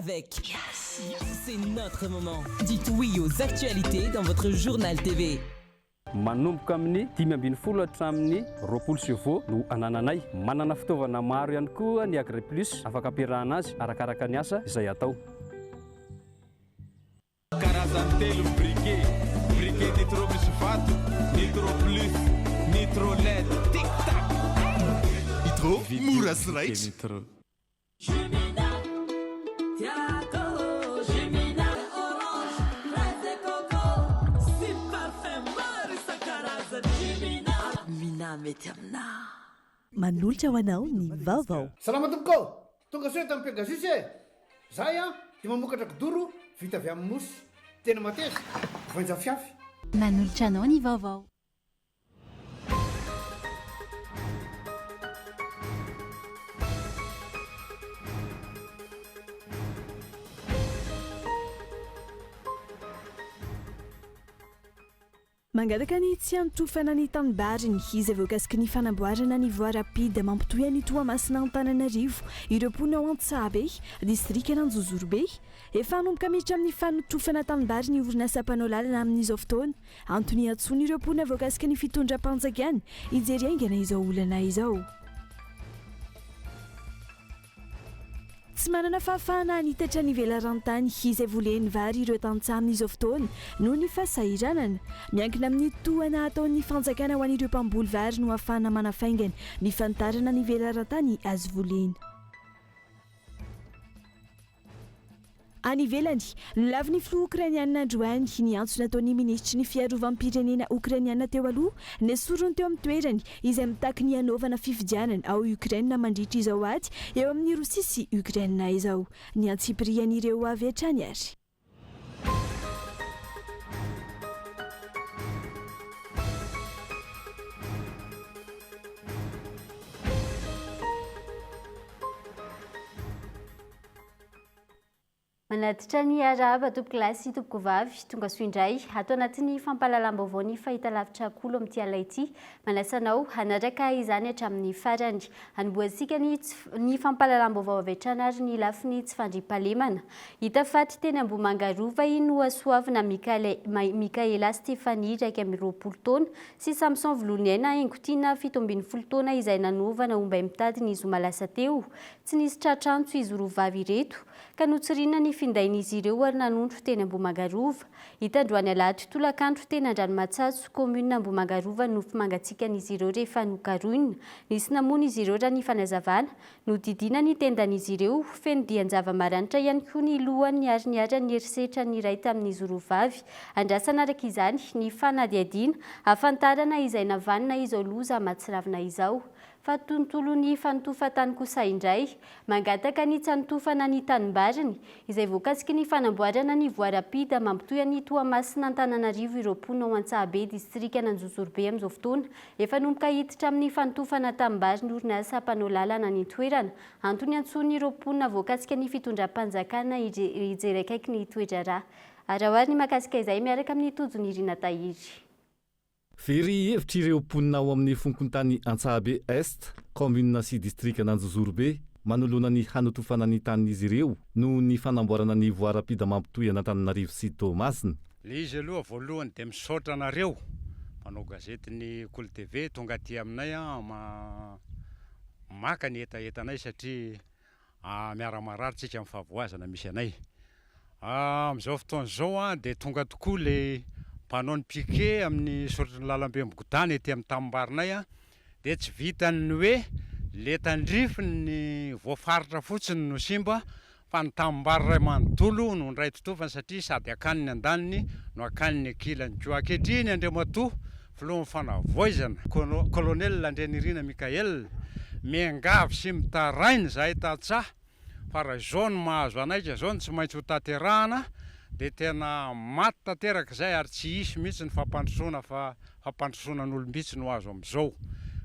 Avec C'est notre moment. Dites oui aux actualités dans votre journal TV. Manomboka amin'ny 15 hatramin'ny 20 chevaux no anananay. Manana fitaovana maro ihany koa ny Agriplus afaka ampiarahana azy arakaraka ny asa izay atao. Karazany telo ny briquet, briquet nitro misy vato, nitro plus, nitro led, tic tac! Nitro, mora sy raitra. Manolotra ho anao ny vaovao. Salama tompoko ô! Tonga soa eto amin'ny Pegasus e! Zahay an dia mamokatra kidoro vita avy amin'ny mousse. Tena mateza, voainjafiafy. Manolotra anao ny vaovao. Mangataka ny tsy hanotofana ny tanimbariny izay voakasiky ny fanamboarana ny voie rapide mampitohy an'i Toamasina Antananarivo ireo mponina ao Antsahabe, distrikan'Anjozorobe. Efa hanomboka miditra amin'ny fanotofana tanimbary ny orinasa mpanao lalana amin'izao fotoana. Antony iantsoan'ireo mponina voakasiky ny fitondram-panjakana hijery haingana izao olana izao. Tsy manana fahafahana hanitatra ny velaran-tany izay voleny vary ireo tantsaha amin'izao fotoana noho ny fahasahiranana. Miankina amin'ny tohana ataon'ny fanjakana ho an'ireo mpamboly vary no ahafahana manafaingana ny fanitarana ny velaran-tany azo volena. Any ivelany, nolavin'ny filoha Okrainiana androany ny antso nataon'ny minisitry ny fiarovam-pirenena Okrainiana teo aloha, nesoriny teo amin'ny toerany, izay mitaky ny hanaovana fifidianana ao Ukraine mandritra izao ady eo amin'i Rosia sy Ukraine izao. Ny antsipirian'ireo avy hatrany ary. Manatitra ny arahaba tompokolahy sy tompokovavy, tonga soa indray ato anatin'ny fampahalalam-baovao ny fahitalavitra Kolo amin'ity alina ity. Manasa anao hanaraka izany hatramin'ny farany. Hanombohantsika ny ny fampahalalam-baovao avy hatrany ary ny lafiny tsy fandriampahalemana. Hita faty teny Ambohimanga Rova i Nohasoavina Mickaela Stéphanie, 21 taona, sy Samson Voloniaina Haingotiana, 17 taona izay nanovana ombay mitady ny zoma lasa teo. Tsy nisy tratra antso izy roa vavy ireto, ka notsirina ny findain'izy ireo ary nanondro teny Ambohimanga Rova. Hita androany alahady tolakandro teny Andranomatsatso, kaominina Ambohimanga Rova ny nofo mangatsiakan'izy ireo rehefa nokarohina. Nisy namono izy ireo raha ny fanazavana. Nodidiana ny tendan'izy ireo. Feno dian-java-maranitra ihany koa ny lohany ary niharan'ny herisetra ny iray tamin'izy roa vavy. Andrasana araka izany ny fanadihadiana hahafantarana izay navanona izao loza mahatsiravina izao. Fa tontolon'ny fanotofan-tany kosa indray, mangataka ny tsy hanotofana ny tanimbariny, izay voakasiky ny fanamboarana ny voie rapide mampitohy an'i Toamasina Antananarivo ireo mponina ao Antsahabe, distrikan'Anjozorobe amin'izao fotoana. Efa nomboka hiditra amin'ny fanotofana tanimbary ny orinasa mpanao lalana any an-toerana. Antony iantsoan'ireo mponina voakasika ny fitondram-panjakana hijery akaiky ny toe-draharaha. Araho ary ny mahakasika izay miaraka amin'i Tojo Nirina Tahiry. Very hevitra ireo mponina ao amin'ny fonkontany Antsahabe Est, kaominina sy distrikan'Anjozorobe, manoloana ny hanotofana ny tanin'izy ireo noho ny fanamboarana ny voie rapide mampitohy an'Antananarivo sy Toamasina. Le izy aloha voalohany dia misaotra anareo mpanao gazety ny Kolo TV tonga aty aminay maka ny hetahetanay satria Miara-marary tsika amin'ny fahavoazana misy anay. Amin'izao fotoana izao dia tonga tokoa ilay mpanao ny piquet amin'ny soritry ny lalambe migodàna ety amin'ny tanimbarinay dia tsy vitan'ny hoe ilay tandrifiny ny voafaritra fotsiny no simba fa ny tanimbary iray manontolo no indray totofany satria sady akany ny andaniny no akany ny ankilany. Koa ankehitriny Andriamatoa Filohan'ny Fanavaozana, Colonel Andrianirina Michaël, miangavy sy mitaraina izahay tantsaha fa raha izao no mahazo anay ka izao no tsy maintsy ho tanterahana dia tena maty tanteraka izay ary tsy hisy mihitsy ny fampandrosoana fa fampandrosoana an'olom-bitsy no azo amin'izao.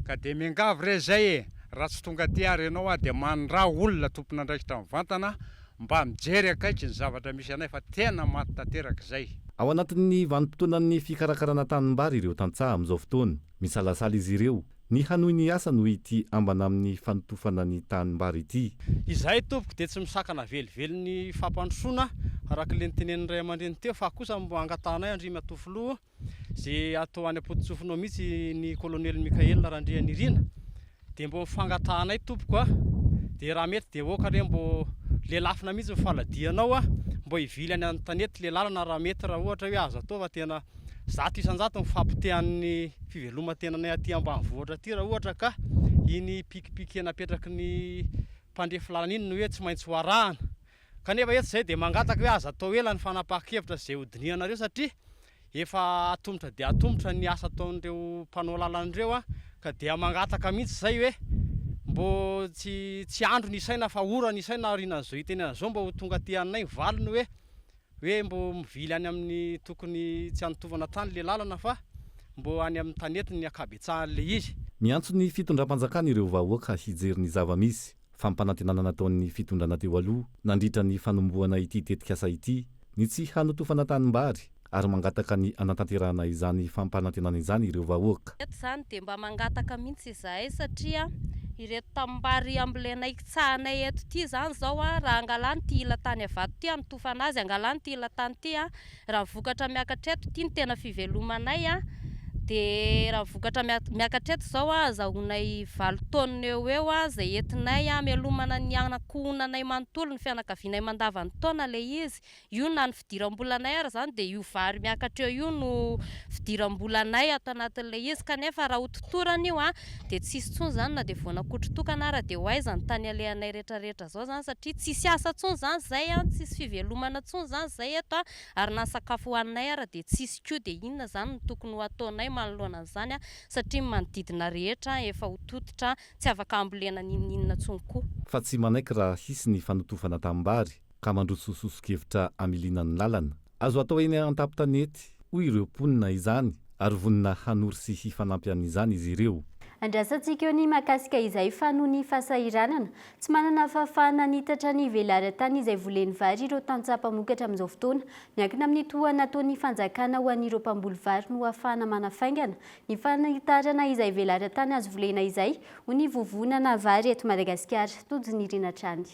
Ka dia miangavy re izay e! Raha tsy tonga aty ary ianao aho dia mandraha olona tompon'andraikitra mivantana Mba mijery akaiky ny zavatra misy anay fa tena maty tanteraka izay. Ao anatin'ny vanim-potoanan'ny fikarakarana tanimbary ireo tantsaha amin'izao fotoana. Misalasala izy ireo. ny hanohy ny asa noho ity ambana amin'ny fanotofana ny tanimbary ity. Izahay tompoko dia tsy misakana velively ny fampandrosoana araka ilay notenenin'ny ray aman-dreny teo fa kosa mba angatahanay Andriamatoa Filoha izay atao any am-pototsofinao mihitsy ny Colonel Mickaël Randrianirina dia mbô fangatahanay tompoko a dia raha mety dia aoka re mbô lelafina mihitsy ny faladianao a mbô hivily any an-tanety le lalana raha mety raha ohatra hoe azo atao fa tena 100% ny fahapotehan'ny fiveloman-tenanay aty ambanivohitra aty raha ohatra ka iny pique-pique napetraky ny mpandrefy lalana iny no hoe tsy maintsy ho arahana. Kanefa eto izay dia mangataka hoe aza atao ela ny fanapahan-kevitra izay hodinihanareo satria efa atomotra dia atomotra ny asa ataon'ireo mpanao lalana ireo ka dia mangataka mihitsy izay hoe mbô tsy tsy andro ny isaina fa ora ny isaina aorianan'izao itenenana izao mba ho tonga aty aminay ny valiny hoe hoe mbô mivily any amin'ny tokony tsy hanotovana tany le lalana fa mbô any amin'ny tanety ny ankabetsahan'le izy. Miantso ny fitondram-panjakana ireo vahoaka hijery ny zava-misy. Fampanantenana nataon'ny fitondrana teo aloha nandritra ny fanombohana ity tetikasa ity ny tsy hanotofana tanimbary ary mangataka ny hanatanterahana izany fampanantenana izany ireo vahoaka. Eto izany dia mba mangataka mihitsy izahay satria ireto tanimbary ambolenay kitsahanay eto ity izany izao raha angalana ity ila tany Ivato ity hanotofana azy, angalana ity ila tany ity Raha ny vokatra miakatra eto, ity no tena fivelomanay dia raha ny vokatra miakatra eto izao azahoanay valo taonina eo ho eo izay entinay hamelomana ny ankohonanay manontolo, ny fianakavianay mandavantaona ilay izy. Io na ny fidiram-bolanay ary izany dia io vary miakatra eo io no fidiram-bolanay ato anatin'ilay izy kanefa raha ho totorana io dia tsy hisy intsony izany na dia voanakotry tokana ara dia ho aiza ny tany alehanay rehetrarehetra izao izany satria tsisy asa intsony izany izay an, tsisy fivelomana intsony izany izay eto an, ary na ny sakafo hohaninay ara dia tsisy koa dia inona izany no tokony ho ataonay manoloana an'izany an, satria ny manodidina rehetra efa ho tototra, tsy afaka hambolena n'inon'inona intsony koa. Fa tsy manaiky raha hisy ny fanotofana tanimbary ka mandroso soso-kevitra hamiliana ny lalana. Azo atao eny an-tampon-tanety, hoy ireo mponina izany ary vonona hanory sy hifanampy amin'izany izy ireo. Andrasantsika eo ny mahakasika izay fa noho ny fahasahiranana, tsy manana fahafahana hanitatra ny velaran-tany izay voleny vary ireo tantsaha mpamokatra amin'izao fotoana. Miankina amin'ny tohana ataon'ny fanjakana ho an'ireo mpamboly vary no hahafahana manafaingana ny fanitarana izay velaran-tany azo volena izay, hoy ny Vovonana Vary eto Madagasikara. Tojo Nirina hatrany.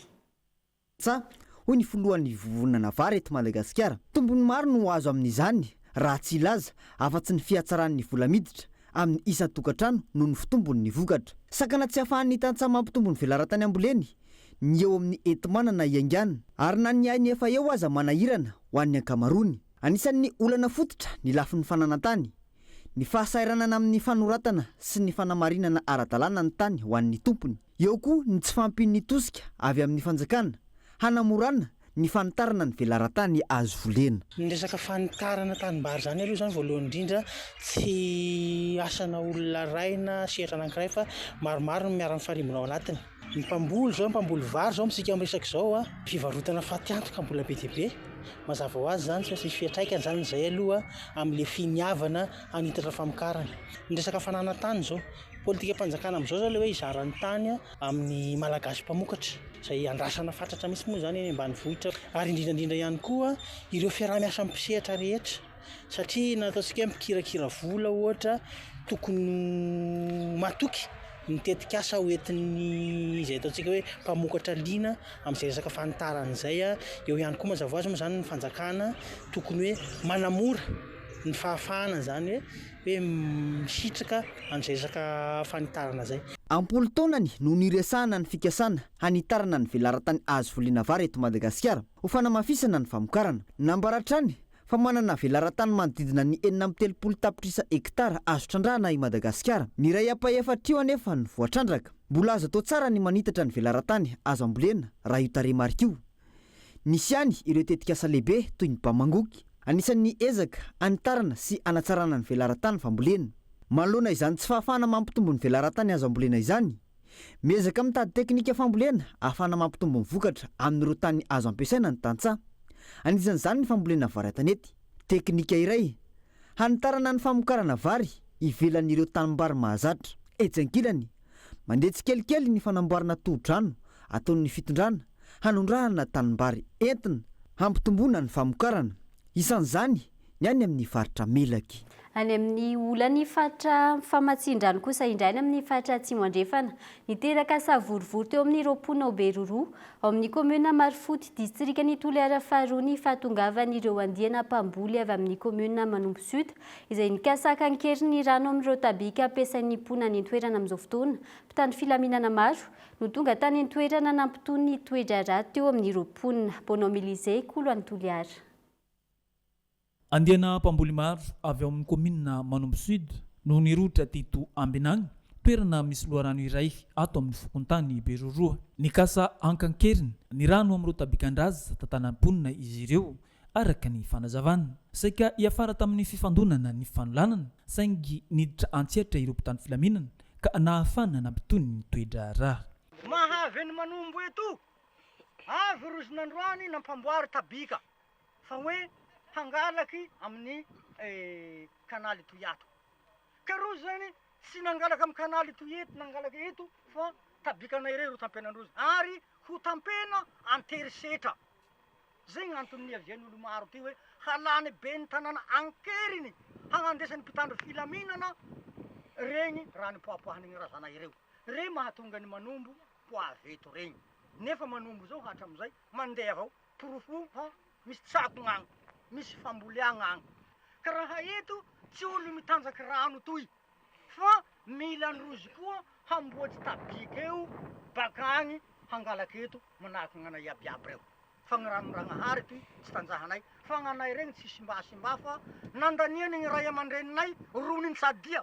Tsa, hoy ny filohan'ny Vovonana Vary eto Madagasikara. Tombony maro no azo amin'izany raha tsy hilaza afa-tsy ny fihatsaran'ny vola miditra amin'ny isan-tokantrano noho ny fitombon'ny vokatra. Sakana tsy ahafahan'ny tantsaha mampitombo ny velaran-tany amboleny ny eo amin'ny enti-manana iaingana ary na ny ainy efa eo aza manahirana ho an'ny ankamaroany. Anisan'ny olana fototra ny lafiny fananan-tany, ny fahasahiranana amin'ny fanoratana sy ny fanamarinana ara-dalàna ny tany ho an'ny tompony. Eo koa ny tsy fahampian'ny tosika avy amin'ny fanjakana hanamorana ny fanitarana ny velaran-tany azo volena. Ny resaka fanitarana tanimbary izany aloha izany voalohany indrindra tsy asana olona iray na sehatra anankiray fa maromaro no miara-mifarimbona ao anatiny. Ny mpamboly izao, ny mpamboly vary izao amintsika miresaka izao a, fivarotana fatiantoka mbola be dia be. Mazava ho azy izany tsy maintsy misy fiantraikany izany izay aloha amin'ilay finiavana hanitatra famokarana. Ny resaka fananan-tany izao, Politikam-panjakana amin'izao izao ilay hoe hizara ny tany amin'ny Malagasy mpamokatra, izay andrasana fatratra mihitsy moa izany eny ambanivohitra, ary indrindra indrindra ihany koa ireo fiaraha-miasa amin'ny mpisehatra rehetra, satria na ataontsika hoe mpikirakira vola ohatra, tokony ho matoky ny tetikasa ho entin'ny izay ataontsika hoe mpamokatra liana amin'izay resaka fanitarana izay, eo ihany koa mazava ho azy moa izany ny fanjakana tokony hoe manamora ny fahafahana izany hoe hoe misitraka an'izay resaka fanitarana izay. Am-polo taonany no niresahana ny fikasana hanitarana ny velaran-tany azo volena vary eto Madagasikara ho fanamafisana ny famokarana. Nambara hatrany fa manana velaran-tany manodidina ny 36 tapitrisa hektara azo trandrahana i Madagasikara. Ny iray ampahefatr'io anefa no voatrandraka. Mbola azo atao tsara ny manitatra ny velaran-tany azo ambolena raha io tarehimarika io. Nisy ihany ireo tetikasa lehibe toy ny Bamangoky. Anisan'ny ezaka hanitarana sy hanatsarana ny velaran-tany fambolena. Manoloana izany tsy fahafahana mampitombo ny velaran-tany azo ambolena izany, miezaka mitady teknika fambolena ahafahana mampitombo ny vokatra amin'ireo tany azo ampiasaina ny tantsaha. Anisan'izany ny fambolena vary an-tanety. Teknika iray hanitarana ny famokarana vary ivelan'ireo tanimbary mahazatra. Etsy ankilany, mandeha tsikelikely ny fanamboarana tohodrano ataon'ny fitondrana hanondrahana tanimbary entina hampitomboana ny famokarana, isan'izany ny any amin'ny faritra Melaky. Any amin'ny olan'ny faritra famatsian-drano kosa indray any amin'ny faritra Atsimo Andrefana. Niteraka savorovoro teo amin'ireo mponina ao Beroroha, ao amin'ny kaominina Marofoty, distrikan'i Toliara faharoa ny fahatongavan'ireo andiana mpamboly avy amin'ny kaominina Manombo Sud, izay nikasa haka an-keriny ny rano amin'ireo tabika ampiasain'ny mponina any an-toerana amin'izao fotoana. Mpitandro filaminana maro no tonga tany an-toerana nampitony ny toe-draharaha teo amin'ireo mponina. Bonhomme Elysée, Kolo any Toliara. Andiana mpamboly maro avy ao amin'ny kaominina Manombo Sud no nirohotra teto Ambinagny, toerana misy loharano iray ato amin'ny fokontany Beroroha. Nikasa haka an-keriny ny rano amin'ireo tabikan-draza tantanan'ny mponina izy ireo, araka ny fanazavana. Saika hiafara tamin'ny fifandonana ny fanolanana, saingy niditra an-tsehatra ireo mpitandro filaminana ka nahafahana nampitony ny toe-draharaha. Mahavy an'i Manombo eto, avy rozy nandroany nampamboary tabika. fa hoe hangalaky amin'ny kanaly toy ato. Ka rozy zany tsy nangalaka amin'ny kanaly toy eto nangalaka eto fa tabikanay ireo ro tampenan-drozy ary ho tampena an-terisetra. Zay gn'antony niavian'ny olo maro ty hoe halany ben'ny tanàna an-keriny hagnandesan'ny mpitandro filaminana regny raha nipoapoahan'igny razanay ireo. Regny mahatonga ny manombo ho avy eto regny. Nefa manombo zao hatramizay mandeha avao. Porofo fa misy tsako gnagny, misy famboleagna agny. Ka raha eto tsy olo mitanjaky rano toy fa mila androzy koa hamboatsy tabiky eo bakagny hangalaky eto manahaky gnanay iaby iaby reo. Fa gny ranon-dragnahary toy tsy tanjahanay fa gnanay regny tsy simbasimba fa nandaniany gny ray aman-dreninay ronin-tsadia.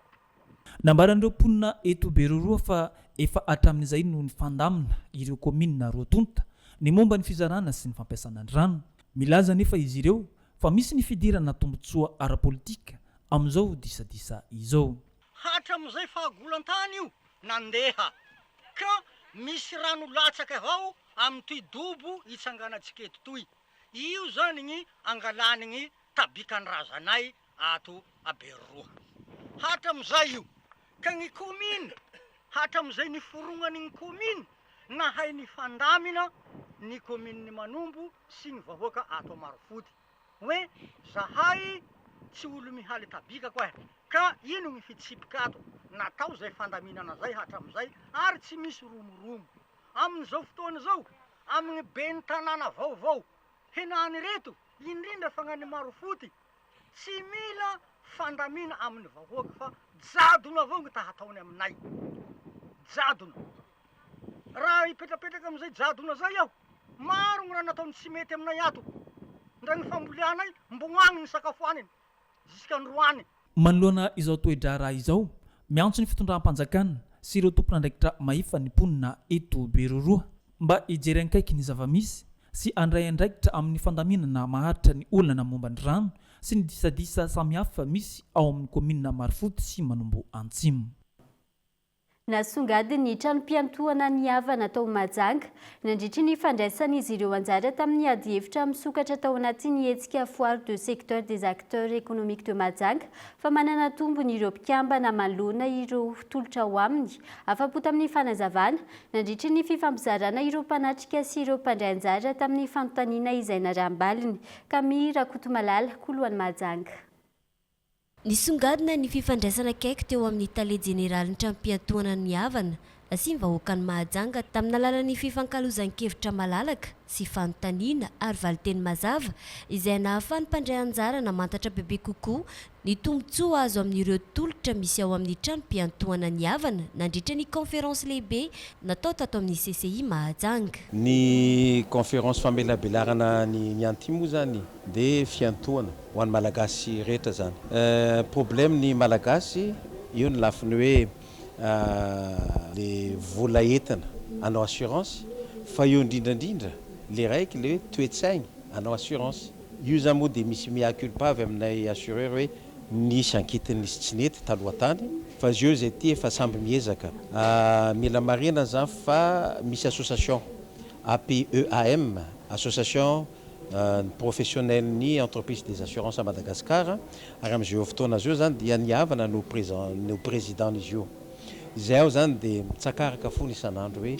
Nambaran'ireo mponina eto Beroroha fa efa hatramin'izay no nifandamina ireo kaominina roa tonta ny momba ny fizarana sy ny fampiasana ny rano. Milaza anefa izy ireo fa misy ny fidirana tombontsoa ara-politika amin'izao disadisa izao. Hatramin'izay fahagolan-tany io nandeha ka misy rano latsaka avao amin'itoy dobo itsanganantsika eto toy. Io zany gny angalany gny tabikan-drazanay ato a Beroroha. Hatramizay io ka gny commune hatramizay niforognany gny commune nahay nifandamina ny commune Manombo sy gny vahoaka ato Marofoty hoe zahay tsy olo mihaly tabika koa ka ino gny fitsipika ato natao zay fandaminana zay hatramizay ary tsy misy romoromo amin'izao fotoana izao amigny ben'ny tanàna vaovao henany reto indrindra fa gnany Marofoty Tsy mila fandamina amin'ny vahoaka fa jadona avao ny ta hataony aminay. Jadona. Raha hipetrapetraka amin'izay jadona zay aho, maro ny raha nataony tsy mety aminay ato. Ndra ny famboleanay mbo agny ny sakafoaniny jusqu'androany. Manoloana izao toe-draharaha izao, miantso ny fitondram-panjakana sy ireo tompon'andraikitra mahefa ny mponina eto Beroroha mba hijery ankaiky ny zava-misy sy handray andraikitra amin'ny fandaminana maharitra ny olana momba ny rano sy ny disadisa samihafa misy ao amin'ny kaominina Marofoty sy Manombo Antsimo. Nasongadin'ny tranom-piantohana ny havana tao Mahajanga nandritry ny fandraisan'izy ireo anjara tamin'ny adihevitra misokatra tao anatin'ny hetsika Foire de secteur des acteurs économiques de Mahajanga fa manana tombony ireo mpikambana manoloana ireo tolotra ao aminy. Afa-po tamin'ny fanazavana Nandritry ny fifampizarana ireo mpanatrika sy ireo mpandray anjara tamin'ny fanontaniana izay naraham-baliny. Camille Rakotomalala, Koloan'i Mahajanga. Nisongadina ny fifandraisana akaiky teo amin'ny tale jeneralin'ny tranom-piantohana ny Havana sy ny vahoakan'i Mahajanga tamin'ny alalan'ny fifankalozan-kevitra malalaka sy fanontaniana ary valinteny mazava izay nahafahan'ny mpandray anjara namantatra bebe kokoa Ny tombontsoa azo amin'ireo tolotra misy ao amin'ny tranom-piantohana Ny Havana nandritra ny conférence lehibe natao tato amin'ny CCI Mahajanga. Ny conférence famelabelarana ny ny anty moa zany de fiantohana ho an'ny Malagasy rehetra zany. Problème ny Malagasy eo ny lafiny hoe le vola entina hanao assurance fa eo indrindra indrindra le raiky le hoe toe-tsaigny hanao assurance. Io zany moa dia misy mea culpa avy aminay assureur hoe nisy ankitiny nisy tsy nety taloha tany fa zeo zay ty efa samby miezaka. Mila marihana zany fa misy association APEAM, association ny professionnel ny entreprise des assurances à Madagascar, ary amzeo fotoana zeo zany dia ny havana no no président n'izy io. Izay aho zany dia mitsakaraka fona isan'andro hoe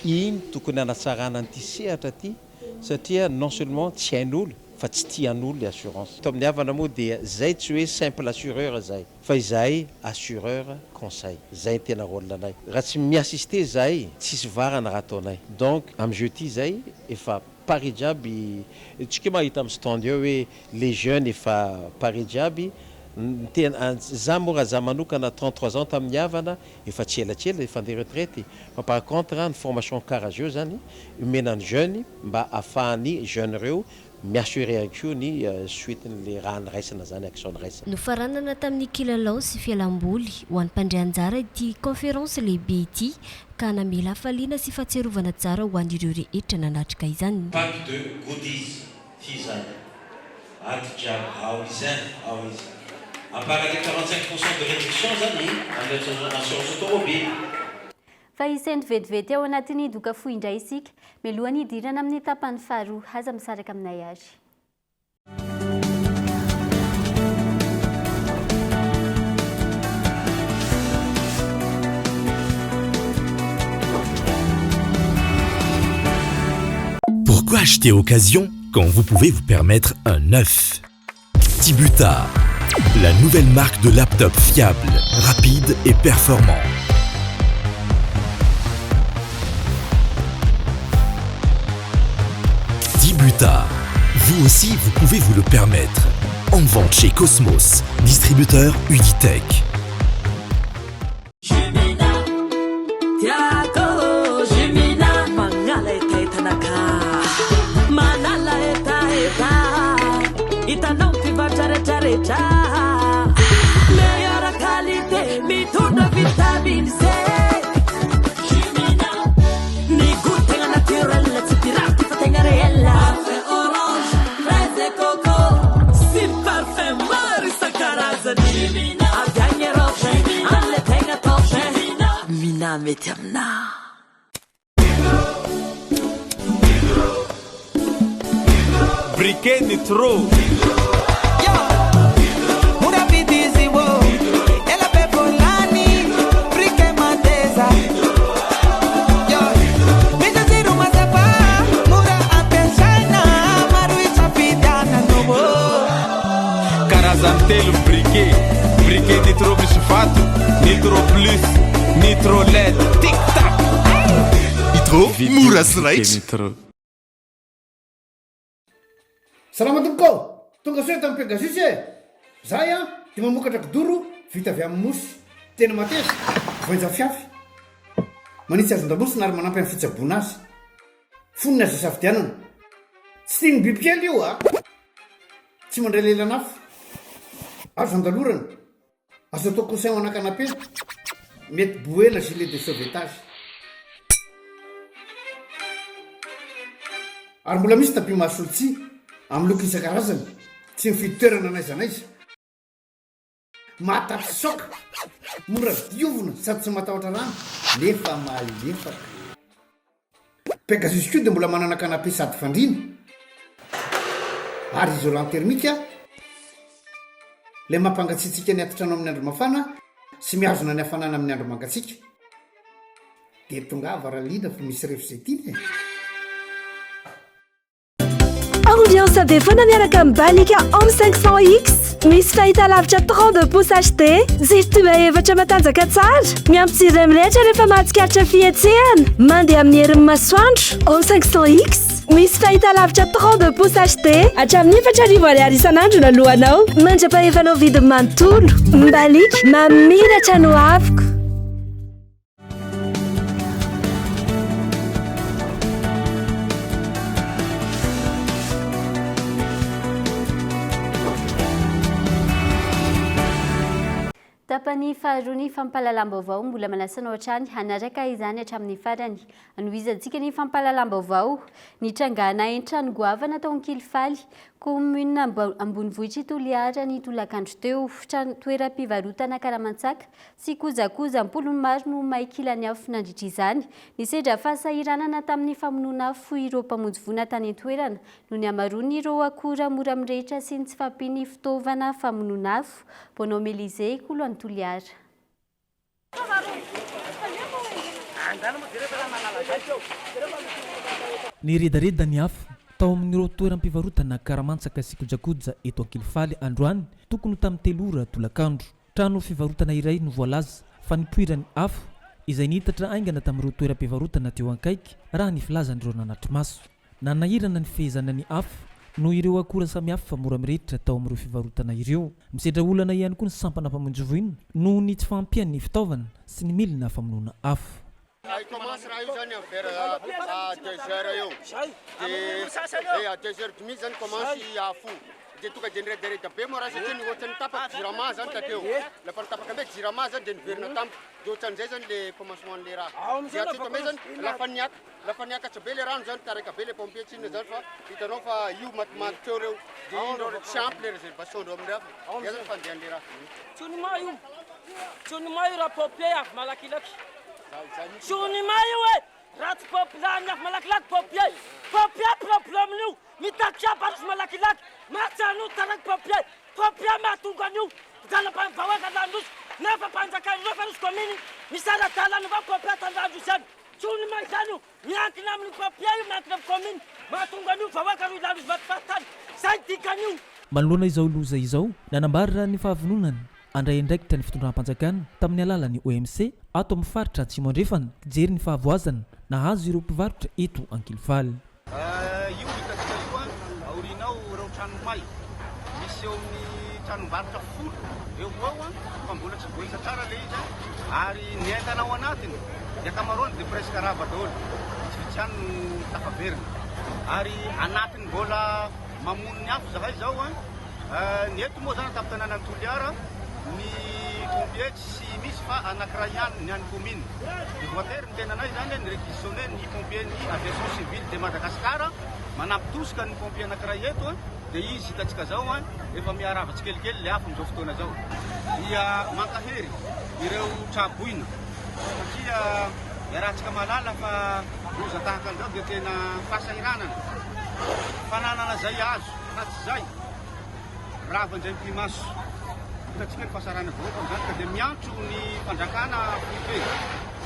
ino tokony hanatsarana an'ity sehatra ty satria non seulement tsy hain'olo. fa tsy tian'olo le assurance. Eto amin'ny Havana moa dia zay tsy hoe simple assureur zay fa izahay assureur conseil. Zay ny tena rôle anay. Raha tsy mi-assister zahay tsisy varana raha ataonay. Donc am jeu ty zay efa pare jiaby, tsika mahita am stand eo hoe les jeunes efa pare jiaby, ny tena, za moa raha za manokana 33 ans tamin'ny Havana efa tsy ela tsy ela efa andeha retraite fa par contre ny formation karaha zeo zany omena ny jeune mba afahan'ny jeune reo mi-assurer ihany koa ny suite n'le raha niraisana zany action niraisana. Nofaranana tamin'ny kilalao sy fialamboly ho an'ny mpandray anjara ity conférence lehibe ity ka namela hafaliana sy fahatsiarovana tsara ho an'ireo rehetra nanatrika izany. Pack de goodies ty zany ato jiaby ao izy ein ao izy Amparaky 45 pourcent de réduction zany amin'ny assurance automobile. Fa hisento vetivety ao anatin'ny doka fohy indray isika, mialohan'ny hidirana amin'ny tapany faharoa. Aza misaraka aminay ary. Pourquoi acheter occasion quand vous pouvez vous permettre un neuf Tibuta, la nouvelle marque de laptop fiable, rapide et performant. Tibuta, vous aussi vous pouvez vous le permettre. En vente chez Cosmos, distributeur Uditech. Mety aminà. Briquet nitro. Karazany telo ny briquet, briquet nitro misy vato, nitro plus, nitro led, tic tac. Nitro, mora sy raitra. Salama tompoko ô! Tonga soa eto amin'ny Pegasus e! Zahay an dia mamokatra kidoro vita avy amin'ny mousse. Tena mateza, voainja fiafy. Manitsy hazon-damosina ary manampy amin'ny fitsaboana azy. Fonony azo isafidianana. Tsy tian'ny bibikely io a! Tsy mandray lelan'afo. Azo andalorana. Azo atao coussin ho ana canapé. Mety boena gilet de sauvetage. Ary mbola misy tapis mahasolo tsihy amin'ny loko isan-karazany. Tsy mifidy toerana n'aiza n'aiza. Mahatapy-saoka, mora diovina sady tsy matahotra rano nefa malefaka. Pegasus koa dia mbola manana canapé sady fandriana ary isolant thermique ilay mampangatsiatsiaka ny atitrano amin'ny andro mafana sy mihazona ny hafanana amin'ny andro mangatsiaka. Dia tongava raha liana fa misy refy izay tiana e! Ambiance be foana miaraka amin'ny Balika Home 500X. Misy fahitalavitra 32 pouces HD, jiro tube efatra matanjaka tsara, miampy jiro iray mirehitra rehefa mahatsikaritra fihetsehana, mandeha amin'ny herin'ny masoandro. Home 500X, misy fahitalavitra 32 pouces HD, hatramin'ny 4000 ariary isan'andro no aloanao, mandra-pahefanao vidiny manontolo. Mbaliaka, mamiratra no avoko. Tapany faharoa ny fampahalalam-baovao mbola manasa anao hatrany hanaraka izany hatramin'ny farany. Anohizantsika ny fampahalalam-baovao. Nitrangana haintrano goavana tao Ankilifaly, kaominina ambonivohitr'i Toliara ny tolakandro teo. Trano toeram-pivarotana karamantsaka Tsy kojakoja am-polony maro no may kilan'ny afo nandritra izany. Nisedra fahasahiranana tamin'ny famonoana afo ireo mpamonjy voina tany an-toerana noho ny hamaroan'ireo akora mora mirehitra sy ny tsy fahampian'ny fitaovana famonoana afo. Bonhomme Elysée, Kolo any Toliara. Niredareda ny afo. Tao amin'ireo toeram-pivarotana karamantsaka sy kojakoja eto Ankilifaly androany tokony ho tamin'ny telo ora tolakandro. Trano fivarotana iray no voalaza fa nipoiran'ny afo izay niitatra haingana tamin'ireo toeram-pivarotana teo ankaiky raha ny filazan'ireo nanatri-maso. Nanahirana ny fehezana ny afo noho ireo akora samihafa mora mirehitra tao amin'ireo fivarotana ireo. Misedra olana ihany koa ny sampana mpamonjy voina noho ny tsy fahampian'ny fitaovana sy ny milina famonoana afo. Raha hi-commence raha io zany vers à deux heures eo de à deux heures demi zany commence afo de tonga de niredareda be moa raha satria ny ohatran'ny tapaka jirama zany takeo lafa nitapaka amizay jirama zany de niverina tampoka de ohatran'izay zany le commencement an'le raha de hatreto amizay zany lafa niaka lafa niakatra be le rano zany taraiky be le pompier tsy inona zany fa hitanao fa io matimaty teo reo de iny reo tsy ampy le réservation ndreo amindreo fa zay zany fandehan'le raha. Tsonima io, tsonima io raha pompier avy malakilaky. Tsonima io e! Raha tsy pompier ny avy malakilaky pompier, pompier problème io, mitaky haba tsy malakilaky, maty an'io taraiky pompier, pompier mahatonga an'io zana-vahoaka Androy nefa mpanjakan'ny nefa Androy commune misara-dalana avao pompier tandrandro izany, tsonima izany io. Miankina amin'ny mpampiahy io, miankina amin'ny commune, mahatonga an'io vahoaka roa ilany izy maty fahatany, zay ny dikan'io. Manoloana izao loza izao, nanambara ny fahavononany handray andraikitra ny fitondram-panjakana tamin'ny alalan'ny OMC ato amin'ny faritra Atsimo Andrefana hijery ny fahavoazana nahazo ireo mpivarotra eto Ankilifaly. Io hitantsika io aoriana ao ireo trano may. Misy eo amin'ny tranombarotra folo eo ho eo fa mbola tsy voaisa tsara ilay izy ary ny entana ao anatiny ny ankamaroany dia presque rava daholo, vitsivitsy ihany no tafaverina ary anatin'ny mbola mamono ny afo zahay izao. Ny eto moa izany an-tampon-tanànan'i Toliara ny pompier tsy misy fa anankiray ihany ny an'ny commune. Dia voatery ny tenanay izany ni-requisitionner ny pompier ny aviation civile de Madagascar manampy tosika ny pompier anankiray eto dia izy hitantsika izao efa miharava tsikelikely ilay afo amin'izao fotoana izao. Dia mankahery ireo tra-boina satria iarahantsika mahalala fa loza tahaka an'izao dia tena fahasahiranana, fananana izay azo. Raha tsy izay, rava indray mipi-maso. Hitantsika ny fahasaran'ny vahoaka amin'izany ka dia miantso ny fanjakana foibe.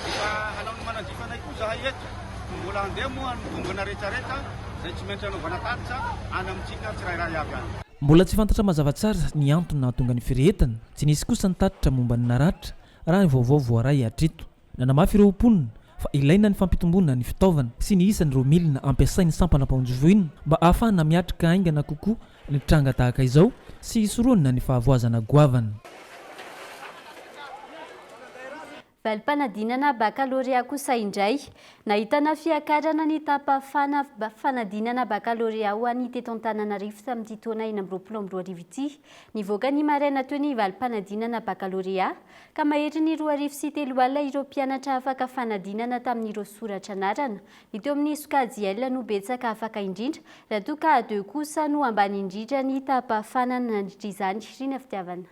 Efa hanao ny manandrify anay koa izahay eto fa mbola handeha moa ny tombana rehetrarehetra izay tsy maintsy hanaovana tatitra any amintsika tsirairay avy any. Mbola tsy fantatra mazava tsara ny antony nahatonga ny firehetana. Tsy nisy kosa ny tatitra momba ny naratra, raha ny vaovao voaray hatreto. Nanamafy ireo mponina fa ilaina ny fampitomboana ny fitaovana sy ny isan'ireo milina ampiasain'ny sampana mpamonjy voina mba ahafahana miatrika haingana kokoa ny tranga tahaka izao sy hisorohana ny fahavoazana goavana. Valim-panadinana bakalorea kosa indray. Nahitana fiakarana ny taham-pahafahana fanadinana bakalorea ho an'ny teto Antananarivo tamin'ity taona 2026 ity. Nivoaka ny maraina teo ny valim-panadinana bakalorea ka maherin'ny 2002 ireo mpianatra afaka fanadinana tamin'ireo soratra anarana. Ny teo amin'ny sokajy L no betsaka afaka indrindra, raha toa ka A2 kosa no ambany indrindra ny taham-pahafanana nandritra izany. Rina Fitiavana.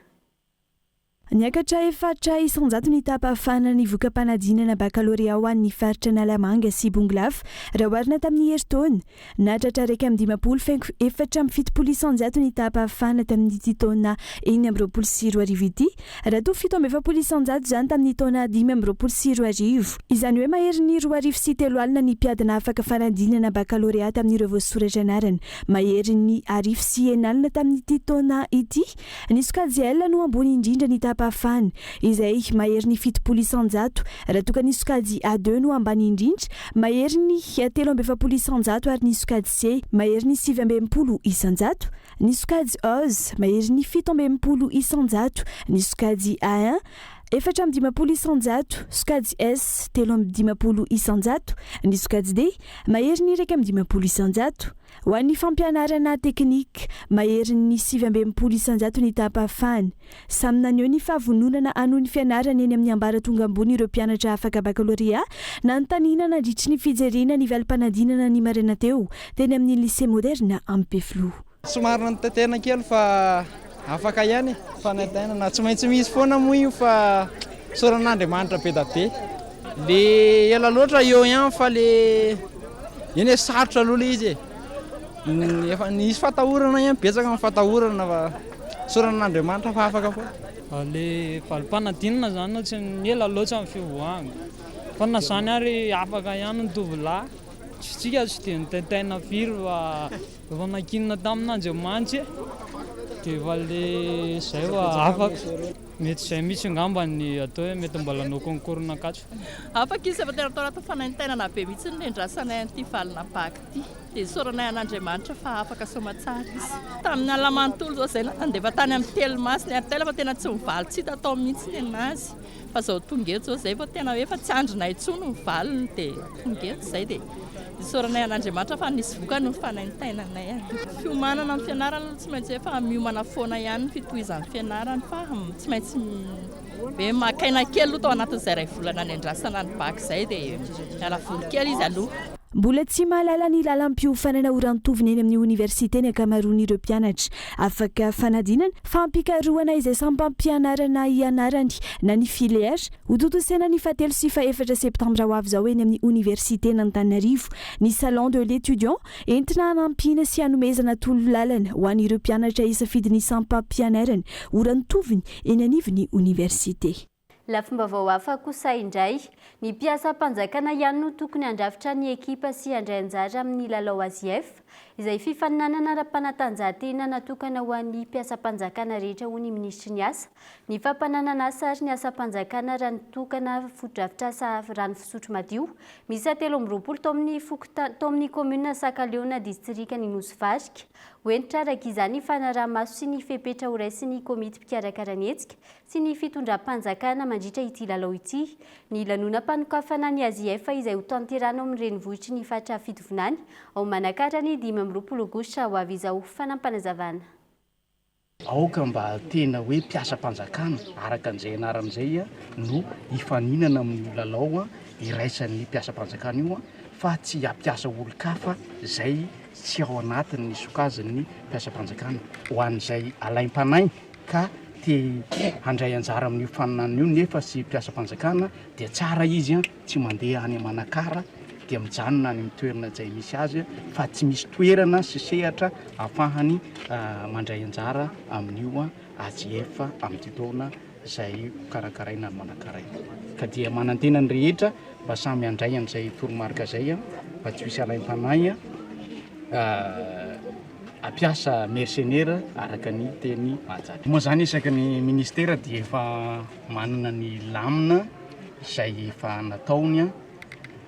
Niakatra 4% ny taham-pahafahana ny voka-panadinana bakalorea ho an'ny faritra Analamanga sy Bongolava raha oharina tamin'ny herintaona. Nahatratra 51 faingo 74% ny taham-pahafahana tamin'ity taona 2026 ity, raha toa 47% izany tamin'ny taona 2025. Izany hoe maherin'ny 2003 ny mpiadina afaka fanadinana bakalorea tamin'ireo voasoratra anarana. Maherin'ny 1060 tamin'ity taona ity. Ny sokajy L no ambony indrindra ny taham-pahafahana, izay maherin'ny 70%, raha toa ka ny sokajy A2 no ambany indrindra, maherin'ny 43% ary ny sokajy C maherin'ny 69%, ny sokajy Oz maherin'ny 67%, ny sokajy A1 54%, sokajy S 53%, ny sokajy D maherin'ny 51%. Ho an'ny fampianarana teknika, maherin'ny 69% ny taham-pahafahana. Samy naneho ny fahavononana hanohy ny fianarany eny amin'ny ambaratonga ambony ireo mpianatra afaka bakalorea, nanontaniana nandritry ny fijerena ny valim-panadinana ny maraina teo, teny amin'ny Lycée Moderne Ampefiloha. Somary nanontantena kely fa afaka ihany e, fanaintainana tsy maintsy misy foana moa io fa isaorana an'Andriamanitra be da be. Le ela loatra eo ihany fa le eny e sarotra aloha le izy e. Efa nisy fatahorana ihany, betsaka ny fatahorana fa isaorana an'Andriamanitra fa afaka foana. Le valim-panadinana zany tsy ela loatra ny fivoahana fa na zany ary afaka ihany ny tovolahy. Tsika tsy dia nitaintaina firy fa efa nankinina tamin'Andriamanitra e. Dia efa le zay fa afaka. Mety izay mihitsy angamba ny atao hoe mety mbola hanao concours n'Ankatso. Afaka izy fa tena tao anatin'ny fanaintainana be mihitsy ny niandrasanay an'ity valina bac ity. Dia isaoranay an'Andriamanitra fa afaka soamatsara izy. Tamin'ny alina manontolo izao izay nandefa tany amin'ny Telma sy ny Airtel fa tena tsy mivaly tsy hita tao mihitsy ny an'azy. Fa izao tonga eto izao izay vao tena hoe efa tsy andrinay intsony ny valiny dia tonga eto izay dia isaoranay an'Andriamanitra fa nisy vokany ny fanaintainanay. Fiomanana amin'ny fianarana aloha tsy maintsy efa miomana foana ihany ny fitohizan'ny fianarana fa tsy maintsy hoe maka aina kely aloha tao anatin'izay iray volana niandrasana ny bac izay dia miala voly kely izy aloha. Mbola tsy mahalala ny lalam-piofanana ho rantovina eny amin'ny oniversite ny ankamaroan'ireo mpianatra afaka fanadinana, fampikarohana izay sampam-pianarana hianarany na ny filière. Hotontosaina ny fahatelo sy fahefatra septambra ho avy izao eny amin'ny oniversiten'Antananarivo ny Salon de l'étudiant entina hanampiana sy hanomezana tolo-lalana ho an'ireo mpianatra hisafidy ny sampam-pianarana ho rantoviny eny anivon'ny oniversite. Lafim-baovao hafa kosa indray, ny mpiasam-panjakana ihany no tokony handrafitra ny ekipa sy handray anjara amin'ny lalao Asief, izay fifaninanana ara-panatanjahantena natokana ho an'ny mpiasam-panjakana rehetra hoy ny minisitry ny Asa, ny fampananan'asa ary ny asam-panjakana raha nitokana fotodrafitrasa rano fisotro madio miisa 23 tao amin'ny fokontany tao amin'ny kaominina Sakaleona distrikan'i Nosy Varika. Ho hentitra araka izany ny fanaraha-maso sy ny fepetra horaisin'ny komity mpikarakara ny hetsika sy ny fitondram-panjakana mandritra ity lalao ity. Ny lanonam-panokafana ny AZF izay hotanterahina ao amin'ny renivohitry ny faritra Fitovinany, ao Manakara ny 25 aogositra ho avy izao. Fanampinazavana. Aoka mba tena hoe mpiasam-panjakana araka an'izay anarana izay no hifaninana amin'io lalao iraisan'ny mpiasam-panjakana io fa tsy hampiasa olon-kafa izay tsy ao anatin'ny sokajin'ny mpiasam-panjakana. Ho an'izay alaim-panahy ka te handray anjara amin'io faninanana io nefa tsy mpiasam-panjakana dia tsara izy tsy mandeha any Manakara dia mijanona any amin'ny toerana izay misy azy fa tsy misy toerana sy sehatra ahafahany mandray anjara amin'io AJF amin'ity taona izay hokarakaraina any Manakara io. Ka dia manantena ny rehetra mba samy handray an'izay toromarika izay mba tsy ho hisy alaim-panahy Hampiasa mercenaires araka ny teny mahazatra. Moa izany isaky ny ministera dia efa manana ny lamina izay efa nataony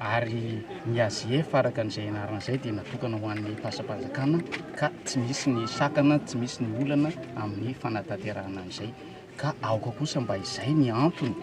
ary ny AGF araka an'izay anarana izay dia natokana ho an'ny mpiasam-panjakana ka tsy misy ny sakana, tsy misy ny olana amin'ny fanatanterahana an'izay. Ka aoka kosa mba izay ny antony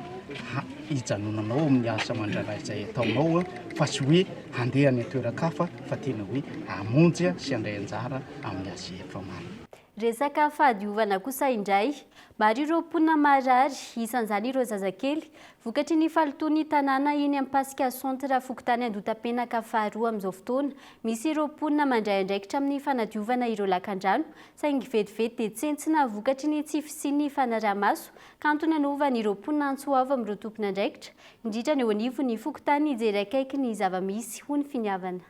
hijanonanao amin'ny asa aman-draharaha izay ataonao fa tsy hoe handeha any an-toeran-kafa fa tena hoe hamonjy sy handray anjara amin'ny AGF marina. Resaka fahadiovana kosa indray. Maro ireo mponina marary, isan'izany ireo zazakely, vokatry ny fahalotoan'ny tanàna eny Ampasika Centre, fokontany Andotapenaka faharoa amin'izao fotoana. Misy ireo mponina mandray andraikitra amin'ny fanadiovana ireo lakandrano, saingy vetivety dia tsentsina vokatry ny tsy fisian'ny fanaraha-maso, ka antony hanovan'ireo mponina antso avo amin'ireo tompon'andraikitra, indrindra ny eo anivon'ny fokontany hijery akaiky ny zava-misy, hoy ny finiavana.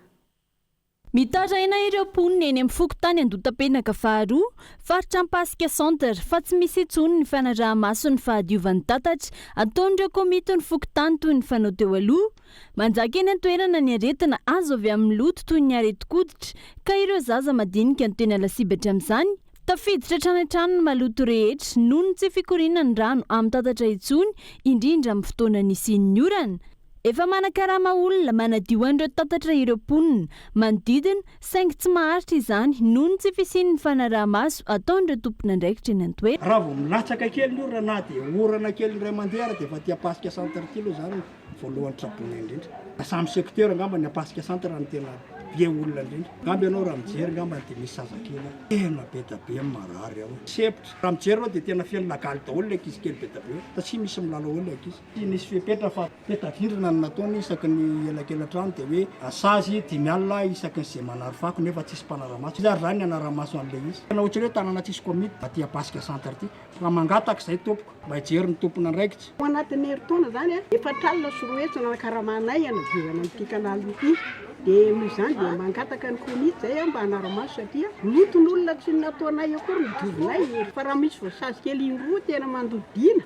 Mitaraina ireo mponina eny amin'ny fokontany Andotapenaka faharoa, faritra Ampasika Centre, fa tsy misy intsony ny fanaraha-maso ny fahadiovan'ny tatatra ataon'ireo komitin'ny fokontany toy ny fanao teo aloha. Manjaka eny an-toerana ny aretina azo avy amin'ny loto toy ny aretin-koditra ka ireo zaza madinika no tena lasibatra amin'izany. Tafiditra hatrany an-trano ny maloto rehetra noho ny tsy fikorianan'ny rano amin'ny tatatra intsony, indrindra amin'ny fotoana nisian'ny orana. Efa manakarama olona manadio an'ireo tatatra ireo mponina manodidina saingy tsy maharitra izany noho ny tsy fisian'ny fanaraha-maso ataon'ireo tompon'andraikitra eny an-toerana. Raha vao milatsaka kely ny orana na dia orana kely indray mandeha ary dia efa aty Ampasika centre aty aloha izany voalohany traboina indrindra. Samy secteur angamba ny Ampasika centre no tena be olona indrindra. Angamba ianao raha mijery angamba dia misy zazakely ao. Tena be da be ny marary ao. Sempotra. Raha mijery ianao dia tena feno lagaly daholo ny ankizy kely be da be ao. Satria misy milalao eo ny ankizy. Tsy nisy fepetra fa peta-drindrina no nataony isaky ny elakelan-trano dia hoe sazy 50 isaky ny izay manary fako nefa tsisy mpanara-maso. Iza ary izany ny hanara-maso an'ilay izy? Tena ohatran'ny hoe tanàna tsisy komity aty Ampasika centre aty. Fa mangataka izay tompoko mba hijery ny tompon'andraikitra. Ao anatin'ny herintaona izany, 240 no nakaramanay hanadiovana an'ity canal ity. Dia noho izany dia mangataka ny komity izay mba hanara-maso satria loton'olona tsy nataonay akory ny diovinay. Fa raha misy voasazy kely indroa tena mandoa dina.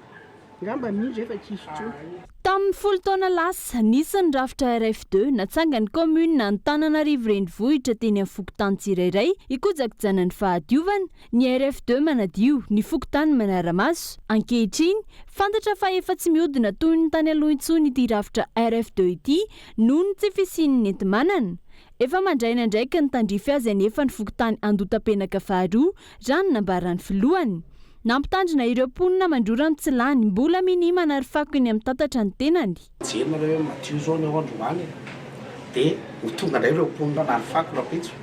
Angamba mino zay fa tsy hisy intsony. Tamin'ny folo taona lasa, nisy ny rafitra RF deux natsangan'ny kaominina Antananarivo Renivohitra teny amin'ny fokontany tsirairay hikojakojana ny fahadiovana, ny RF deux manadio, ny fokontany manara-maso. Ankehitriny, fantatra fa efa tsy mihodina toy ny tany aloha intsony ity rafitra RF deux ity noho ny tsy fisian'ny enti-manana. Efa mandray ny andraikiny tandrify azy anefa ny fokontany Andotapenaka faharoa, raha ny nambaran'ny filohany. Nampitandrina ireo mponina mandrora mitsilany, mbola minia manary fako eny amin'ny tatatra ny tenany. Jery nareo hoe madio zao ny ao androany e! Dia ho tonga indray ireo mponina hanary fako rahampitso,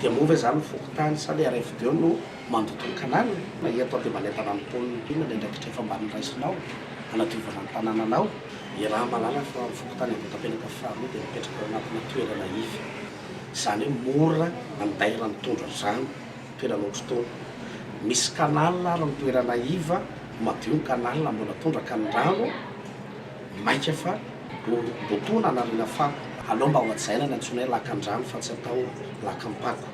dia moa ve izany ny fokontany sa le RFD no mandoto ny canal? Na eto aho dia manentana ny mponina, inona ny andraikitra efa mba noraisinao hanadiovana ny tanànanao? Iaraha-mahalala fa ny fokontany Ambohitampenaka faharoa dia mipetraka ao anatina toerana iva, izany hoe mora andairan'ny tondra-drano. Toerana ohatr'itony. Misy canal ary ny toerana iva, madio ny canal mbola tondraka ny rano, maika fa lotoina anariana fako. Aleo mba ho hajaina ny antsoina hoe lakan-drano fa tsy atao lakam-pako.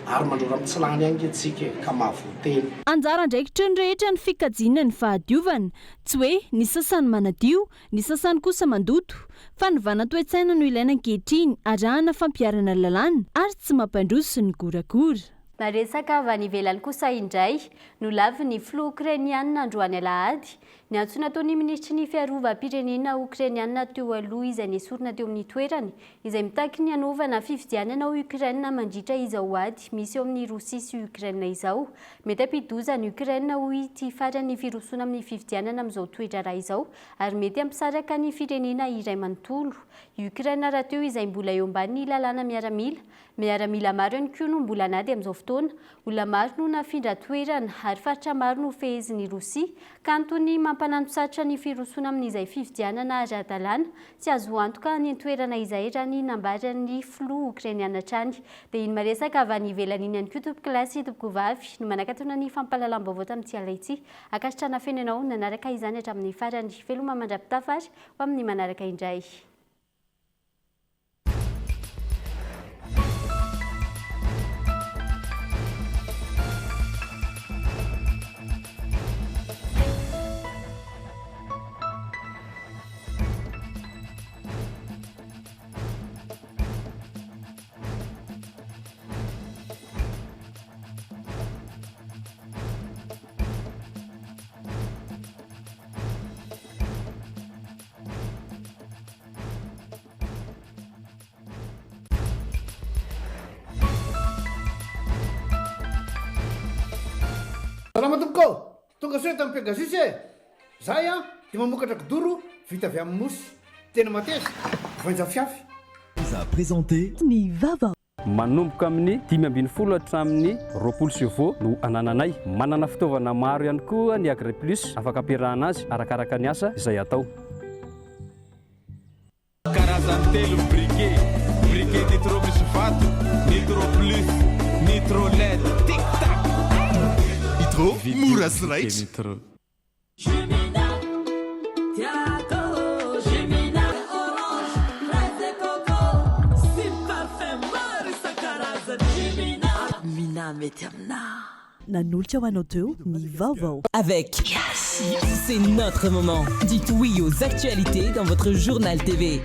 Ary mandrora mitsilany ange tsika e, ka mahavoa tena. Anjara andraikitry ny rehetra ny fikajiana ny fahadiovana. Tsy hoe ny sasany manadio, ny sasany kosa mandoto. Fanovana toe-tsaina no ilaina ankehitriny, arahana fampiharana lalàna ary tsy mampandroso ny goragora. Resaka avy any ivelany kosa indray, nolavin'ny filoha Okrainianina androany alahady, ny antso nataon'ny minisitry ny fiarovam-pirenena Okrainianina teo aloha izay nesorina teo amin'ny toerany, izay mitaky ny hanaovana fifidianana ao Ukraine mandritra izao ady misy eo amin'i Rosia sy Ukraine izao. Mety hampidi-doza an'i Ukraine hoy ity farany ny firosoana amin'ny fifidianana amin'izao toe-draharaha izao ary mety hampisaraka ny firenena iray manontolo. Ukraine rahateo izay mbola eo ambany lalàna miaramila Miaramila maro ihany koa no mbola an'ady amin'izao fotoana. Olona maro no nafindra toerana ary faritra maro no fehezin'i Rosia, ka antony mampananosarotra ny firosoana amin'izay fifidianana ara-dalàna tsy azo antoka any an-toerana izay raha ny nambaran'ny filoha Okrainiana hatrany. Dia iny maresaka avy any ivelany iny ihany koa tompokolahy sy tompokovavy no manakatona ny fampahalalam-baovao tamin'ity alina ity. Ankasitrahana feno ianao nanaraka izany hatramin'ny farany. Veloma mandra-pitafa ary ho amin'ny manaraka indray. Salama tompoko ô! Tonga soa eto amin'ny Pegasus e! Zahay an, dia mamokatra kidoro vita avy amin'ny mousse. Tena mateza, voainja fiafy. Vous a présenté. Ny vava. Manomboka amin'ny 15 hatramin'ny 20 chevaux no anananay. Manana fitaovana maro ihany koa ny Agriplus afaka ampiarahana azy arakaraka ny asa izay atao. Karazany telo ny briquet, briquet nitro misy vato, nitro plus, nitro led, tic tac! Nitro, mora sy raitra. Nanolotra ho anao teo ny vaovao. Avec C'est notre moment. Dites oui aux actualités dans votre journal TV.